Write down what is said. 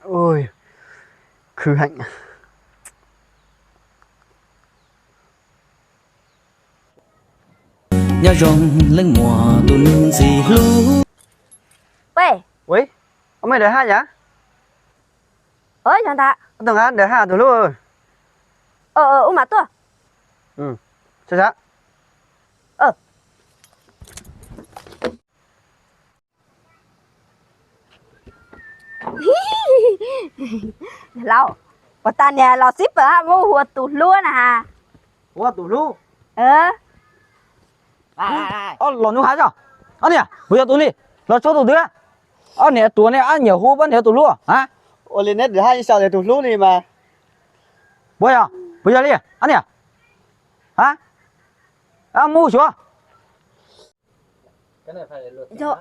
Khwv heev. Nyob zoo leej muam tus ntxim hlub. Ua, ua mej dawm haj yam? Ub, nqa dawm haj tus hlub. Ub, mas tuaj. Lauj, puas tas niag los xib pawg haj muab hu ua tus hlub na has? Hu ua tus hlub? Los nug has tso. Ob niag puas yog tus li, los tsuab tus twg? Ob niag tuag ne, ob niag hu pab niag tus hlub a? Ua li neb dawm haj yeej xyaum tias tus hlub li mas. Puas yog, puas yog li ob niag? A, muab xyuas. Yog,